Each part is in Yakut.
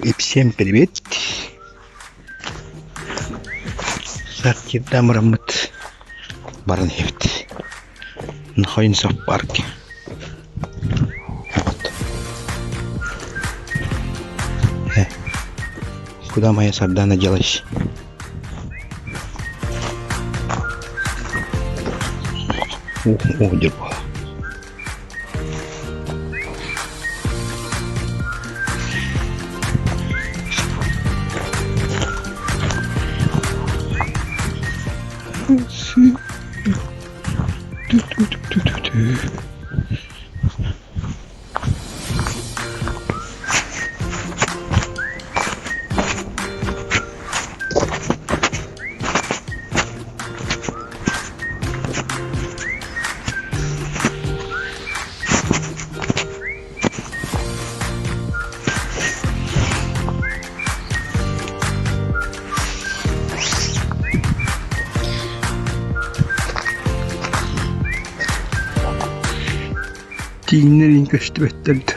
И всем привет! Сортирда мураммыт баран иһэбит. Находимся в парке. Вот. Э, куда моя сардана делась? Ух, ух, где была? Тииҥнэрин көстүбэттэр да.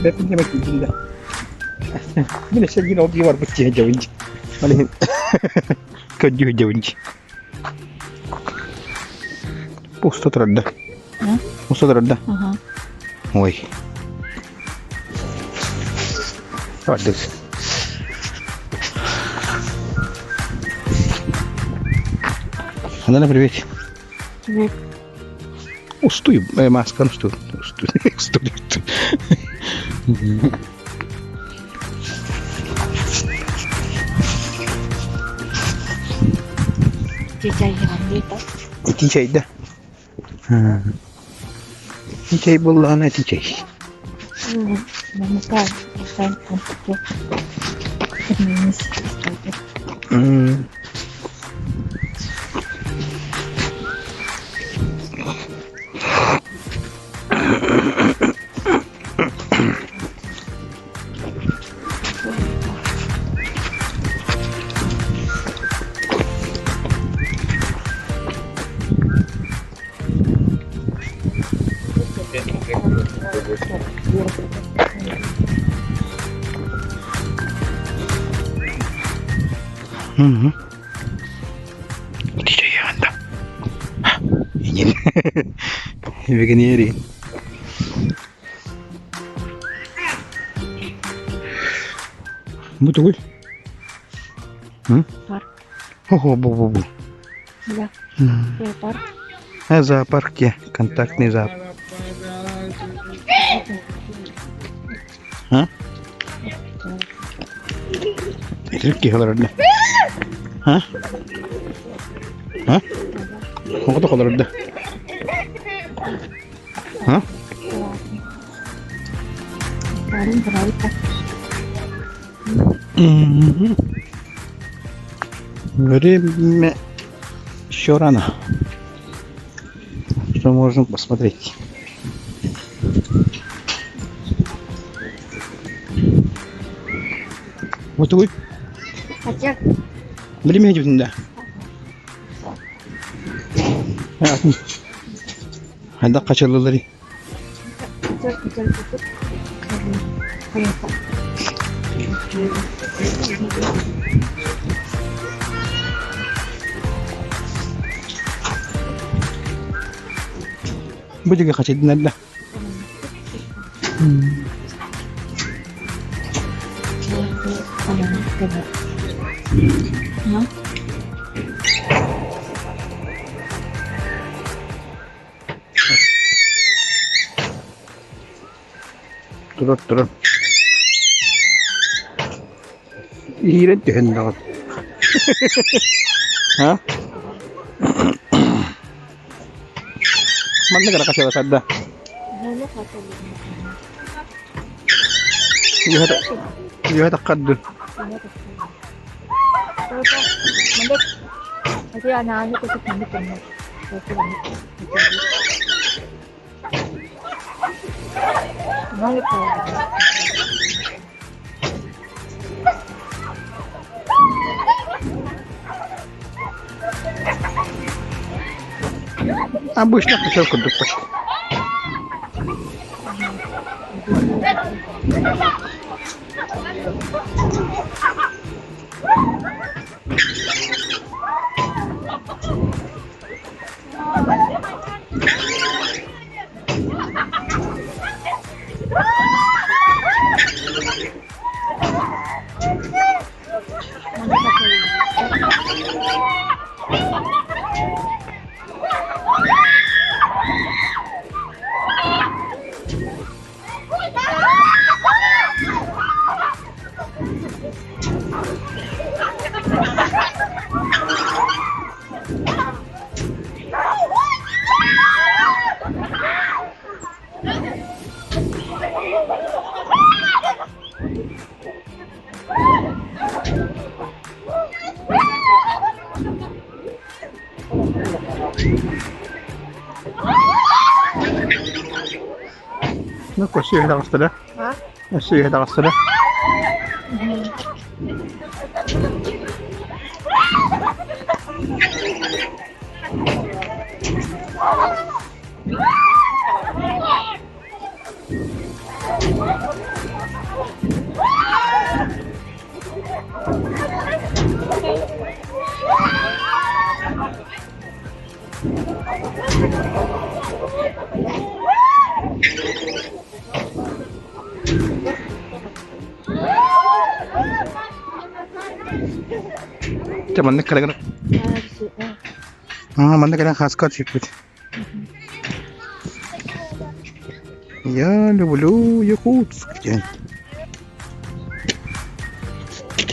Бэппин дэмэ киирдим да. Мин өссө биир ол дии барбыт дии дьабын. Ол иһин көрдүү дьабын. Уста турар да. Уста турар да. Ой. Бардык. Анана привет. Привет. Устуй, маскан устуй. Устуй. Устуй. Итии чайда. Итии чай буоллаҕына итии чай. Итии чай да. Вегенерий. Бу тугуй? Парк. Ого, бу-бу-бу. Да. Зоопарк. А зоопарк где? Контактный зоопарк. А? Итирик киһи олорор да. А? А? Оҕото олорор да. А? Время еще рано. Что можем посмотреть? Вот вы. Хотя. Время идет, да. Хайдах хачыллыларый? Бу диэки хачайдынар да? Турар турар. Иирэн түһэн даҕаны. А? Манна кыра хачалатар да. Үөһэ таххар дуу. Обычно хотел курдук почти. Ну, көрсүө таҕыстара. Өссө таҕыстара. Дьэ маннык кэлэн манна кэлэн хааска түспүт. Я люблю Якутск диэн.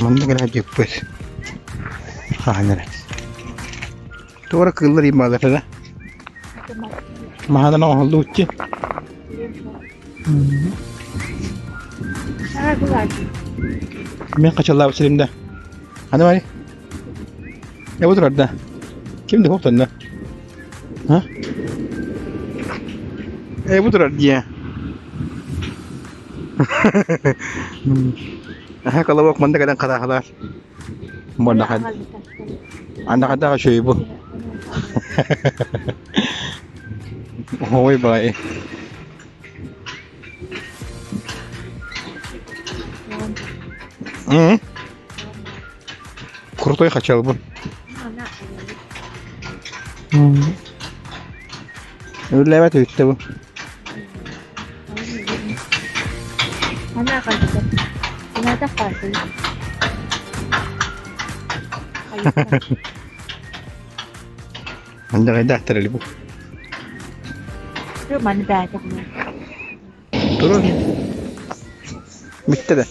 Манна кэлэн дьиппит. Хаһан эрэ. Туора кыыллар имаалар Маһанан оҥоһуллубут Мин хачаллаабыт сирим да. Аны бай. Я бу турар да. Ким да хоптонно. А? Э бу турар дии. Аха колобок манна кэлэн хараахалаар. Манна Анна үчүгэй бу. Ой бай. М? Крутой хотел бы. Үллээбэт үттэ бу. Андаҕайдаахтар бу. Турар. Бүттэ да.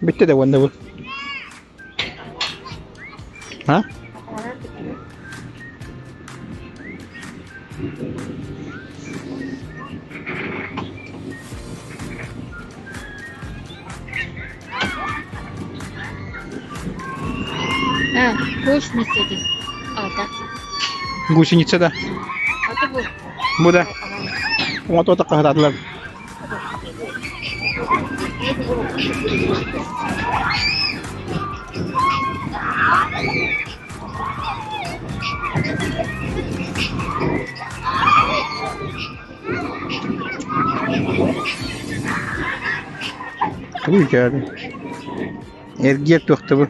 Бүттэ да уонна бу. А? Гусеница да. Бу да. Оҥото хаһытаатылар. Тугуй дьаады? Эргиэр туохта бу?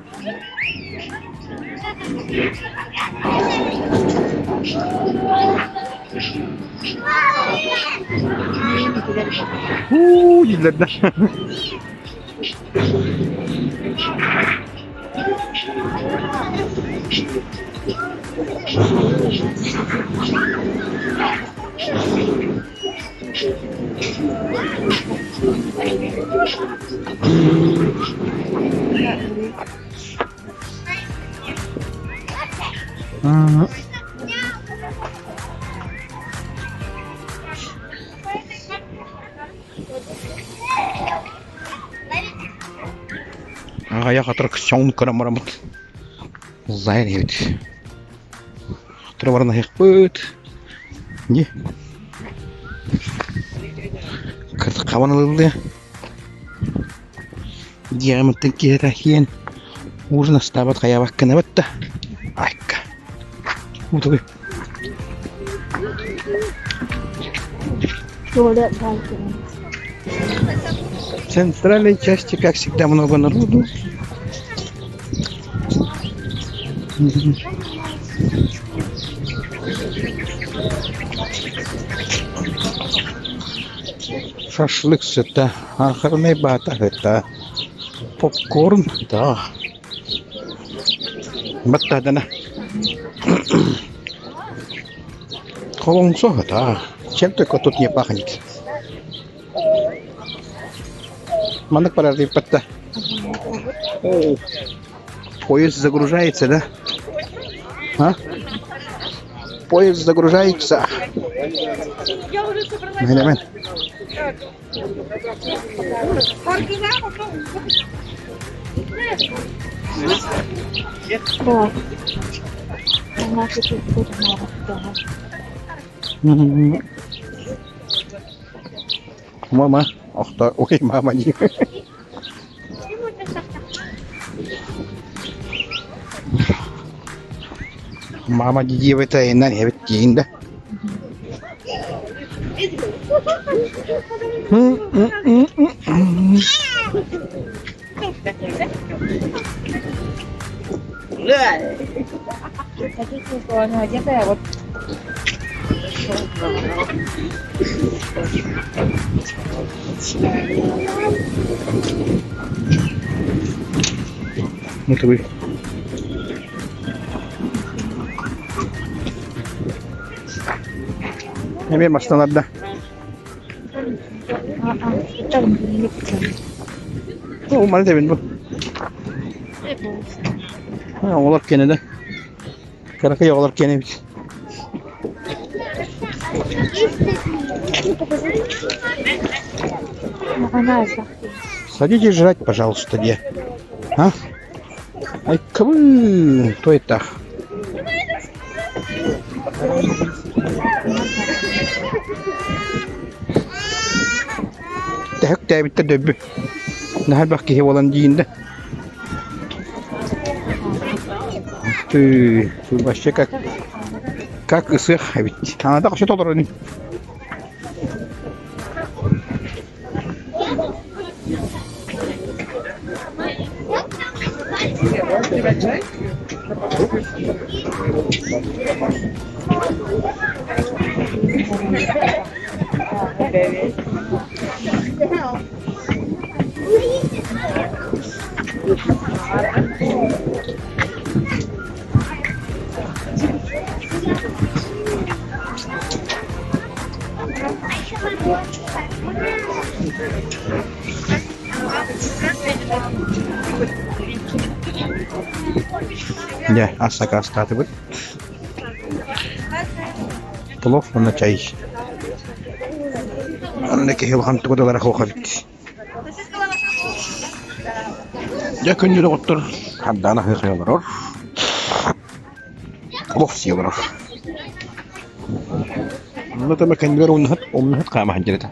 Уу дииллэр да. Аҕыйах аттракцион көрөн бараммыт ыллаан иһэбит. Тура баран аһыахпыт. Дии. Хабан ылыллыа. Дьиэҕимиттэн киһитэ киэн ужин астаабат хайаабаккынабыт да айка. Утуй. Туалет балтын. В центральной части, как всегда, много народу. Шашлык сыта, сахарный бата сыта, попкорн, да. Баттадана. Холоҥсо да. Чем только тут не пахнет. Маннык барар диэппэт О, поезд загружается, да? А? Поезд загружается. Мин Да. Мама, охто, ой, мама не. Мама диэбитэ иннан эбит диин да. Ну Эмиэ мастанарда. Ол маны тэбин бу. Оҕолор киэнэ да. Кыракый оҕолор киэнэ эбит. Садитесь жрать, пожалуйста, где? А? Ай, кыбы, кто это? Тэһик тээбиттэр дөббү. Наһаа элбэх киһи буолан диин да. Ты вообще как как ысыах эбит. Аната қошо толорон. Дьэ, ас сакаастаатыбыт. Плов уонна чай. Онно киһи улахан тугу да ылара суох эбит. Дьэ, күндү доҕоттор, хардаан аһыы олорор. Плов сии олорор. Онно тэбэ кэннигэр умнаһыт, умнаһыт хаама сылдьар этэ.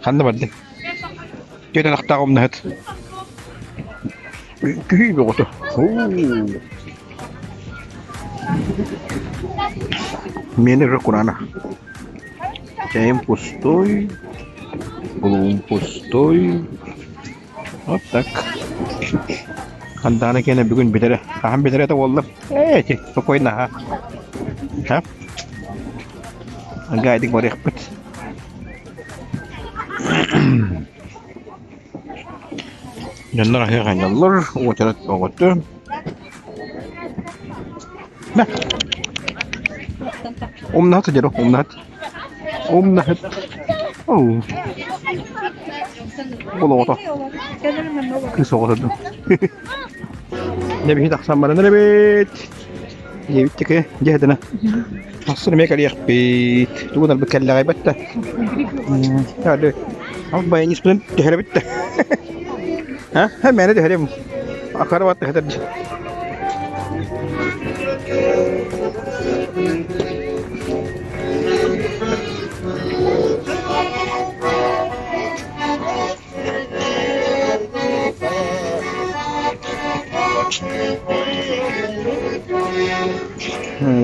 Ханна бардыҥ? Түөрт атахтаах умнаһыт. Күһүй бөҕөтө. Миэнэ уже кураанах. Чайым пустой, булуум пустой. Вот так. Хандаана киэнэ бүгүн бүтэрэ. Хаһан бүтэрэ да буолла. Ээ, ити, спокойно, аха. Ха? Гайдик барыахпыт. Дьоннор аһыы хаанньаллар, уочарат оҕото. Мэ. Умнаһыт сылдьар, умнаһыт. Умнаһыт. Оу. Ол оҕото. Кыыс оҕото дуу. Дьэ биһи тахсан баран эрэбит. Диэбит тики дьиэтинэ. Тахсан эмиэ кэлиэхпит. Тугун арбыт кэллэҕэйбэт да. Hadi. Ал баяниспын түһэрэбит да. А? Мээнэ түһэрим. Акара бат түһэтэр.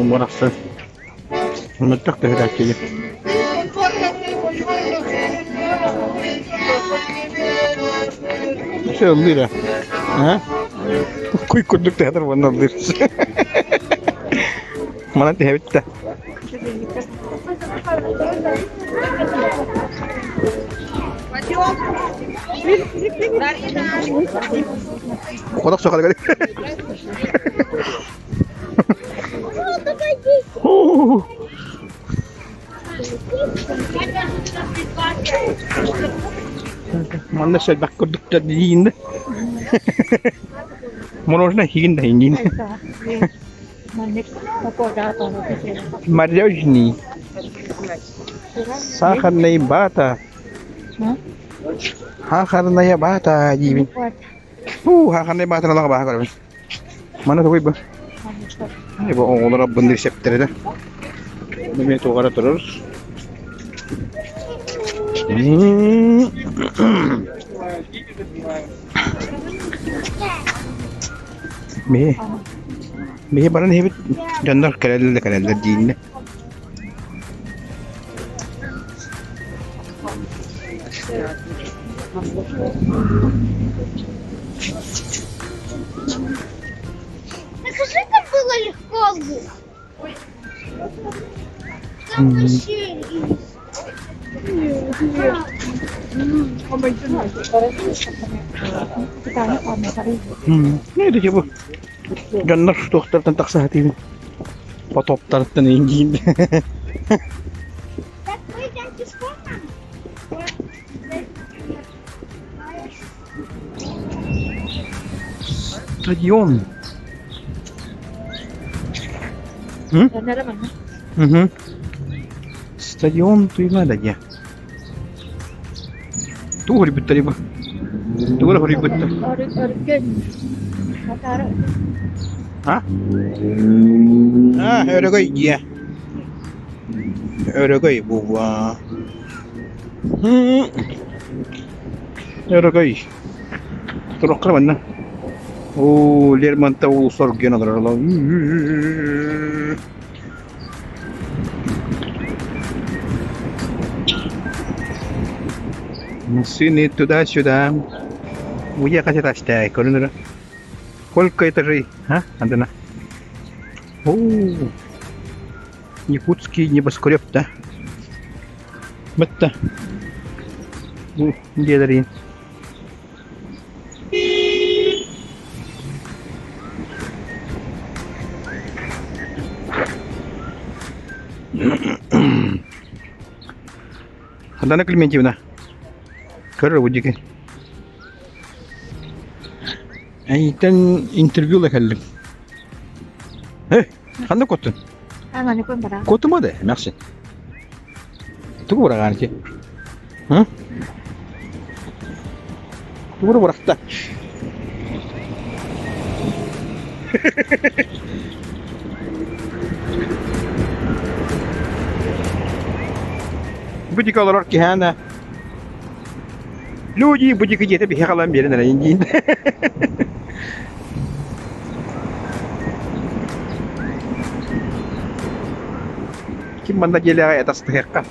Барахсан. Мөлтөх төһөлөөччү Все ыллыыр аа? Куй курдук театр уонна ыллыыр. Манан түһэбит да. Kodok sokalı Манна сэлбэх курдуктар диин да. Мороженое хигин да ингин. Мороженое. Сахарная вата. Сахарная вата диибин. Уу, сахарная вата лаҕа баха көрөбүн. Мана тугуй бу? Бу оҕолор бынныр септэрэ да. Эмиэ тугара турар. Биһи биһи баран иһэбит дьоннор кэлэллэр да кэлэллэр дииннэ. Покажи, как было легко. Там вообще Не это бу дьоннор туохтартан тахса сатыыбын потоптарыттан иҥиин Так мы идем пешком, мам? Стадион. Угу. Стадион Туймаада диye. Тугу хоруйбуттар бу? Тугу хоруйбуттар? А? А, өрөгөй дьиэ. Өрөгөй була. Өрөгөй. Туруохха манна. Оо, Лермонтов уулусса оргуйан олорор. Машины туда-сюда. Уехать это көрүнөр. Сколько этажей, а, Андына? О, Якутский небоскреб, да? Бытта. Бу дьиэлэрин. Андана Клементьевна, көрөр бу диэки. Эйиттэн интервью ла кэллим. Э, ханна куоттун? Куоттума да, эмээхсин. Тугу быраҕаан ити? Һы? Тугу бырахта? Бу диэки олорор киһи Люди бу диэки дьиэтэ биһиэхэ ылан биэрэн эрэйин диин. Ким манна дьиэлээҕи атастыһыахха.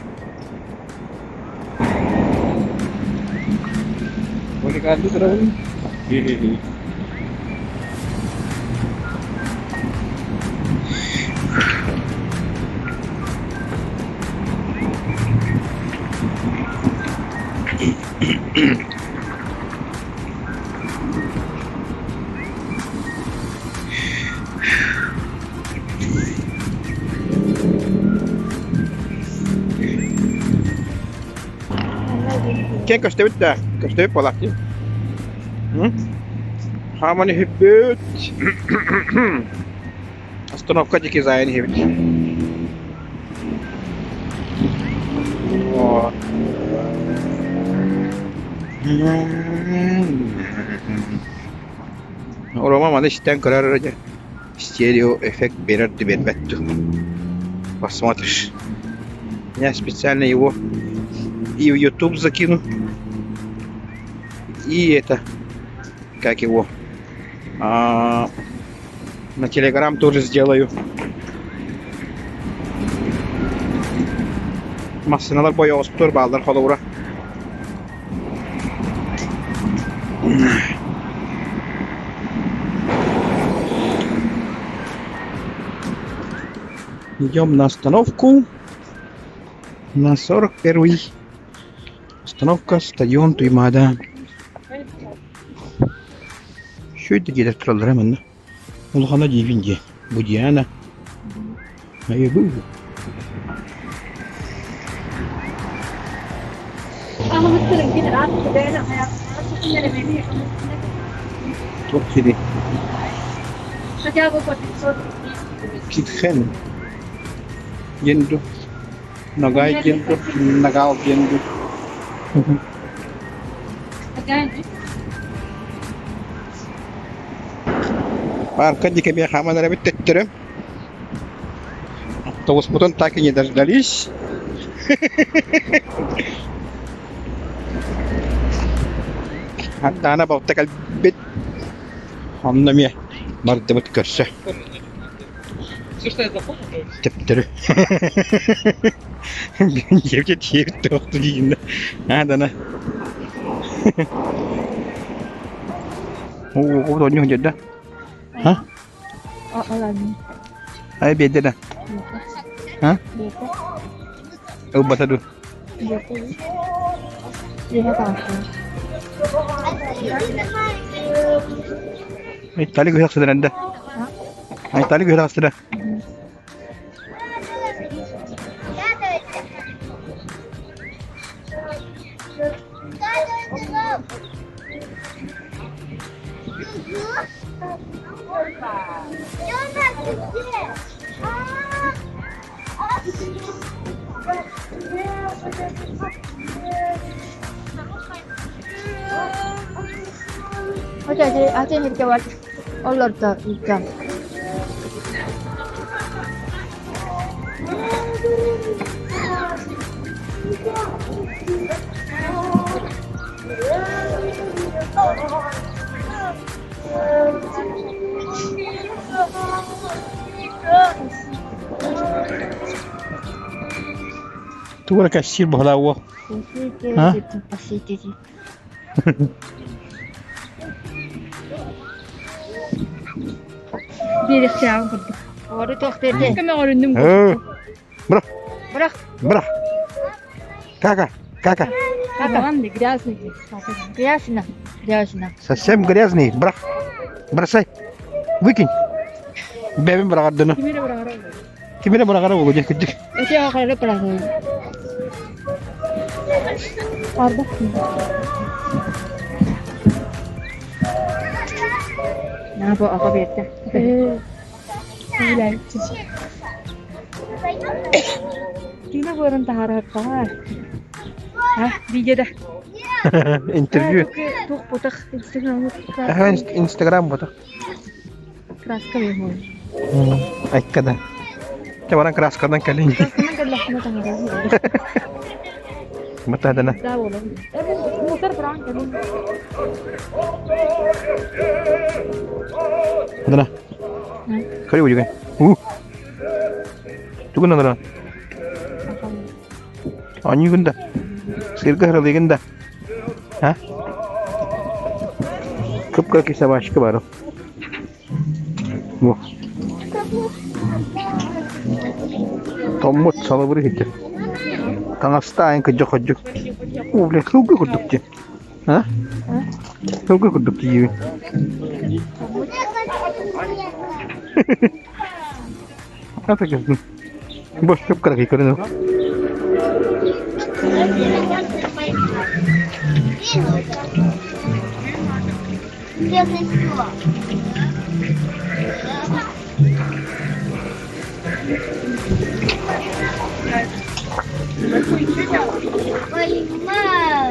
Воликанды турабын. Киэҥ көстөбүт да, көстөбүт буолаах дии. Хааман иһиппит. Остановка диэки заайан иһэбит. Рома маны истэн көрөр дьэ стерео эффект берер да бербэт дуу. Посмотришь. Я специально его и в YouTube закину, и это, как его, на Telegram тоже сделаю. Массыыналар бойоҕостор бааллар холобура. Идем на остановку. На 41-й. Остановка стадион Туймаада. Что это диэлэр тураллара манна? Улахана диибин дии. Бу Диана. Айыбы. Туох сири? Хотя бы по 500. Китхэн. Диэн ду. Ногай диэн ду. Нагал диэн ду. Парка диэки эмиэ хааман эрэбит төттөрү. Автобуспутун так и не дождались. Даана балта кэлбит. Онно эмиэ бардыбыт көрсө. Төптөрү. Дьиэбит тиэбит туохту диигин да. Дана. Оо, оонньуу дьэ да. Ха? Ай биэрдэ да. Ха? Ылбата дуу. Айтали күһэх сыдыранда. Айтали күһэх сыдыр. Олордо ыытан. Тугу эрэ кэпсиир быһалаа А? Биэриэхтээҕин курдук. Ору туох диэтэ? Көмөҕөрүннүм. Бырах. Бырах. Бырах. Кака, кака. Кака. Грязный. Грязно. Грязно. Совсем грязный. Бырах. Бросай. Выкинь. Бэбин быраҕардыны. Кимире быраҕара. Кимире быраҕара буолуо диэн кырдьык. Эти ахары быраҕыы. Ардах. На бу аҕа биэрдэ. Киинэ буорун таһаарыахха. А, видео да. Интервью. Туох бутах Инстаграм. Ага, Инстаграм ботах. Краска мой. Айккада. Чэ баран краскадан кэлин. Красканан кэллэхпинэ таҥара. Матаадана. Да буолар. Мусор быраан кэлин. Дана. Көрө үчүгэй. У. Тугун анара? Оонньуугун да? Сыырга харалыыгын да? А? Кып-кыракый собачка баар. Бу. Томмут салыбыры иһитэ. Таҥастаайын кыдьык-ходьук. О, бля, сылгы курдук дии. А? Сылгы курдук диибин. Это Бу кып-кыракый көрүнү. Поймал!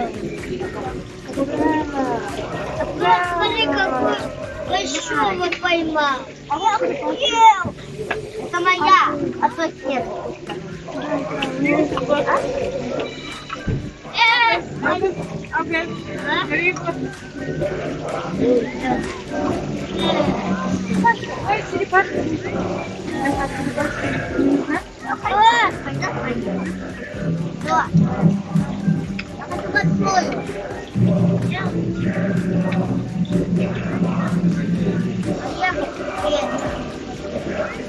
Смотри, какой большого поймал! Это моя, а то нет.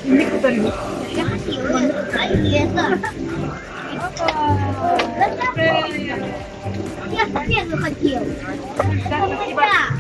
Я хотела это, а это. Я первый хотел. Да.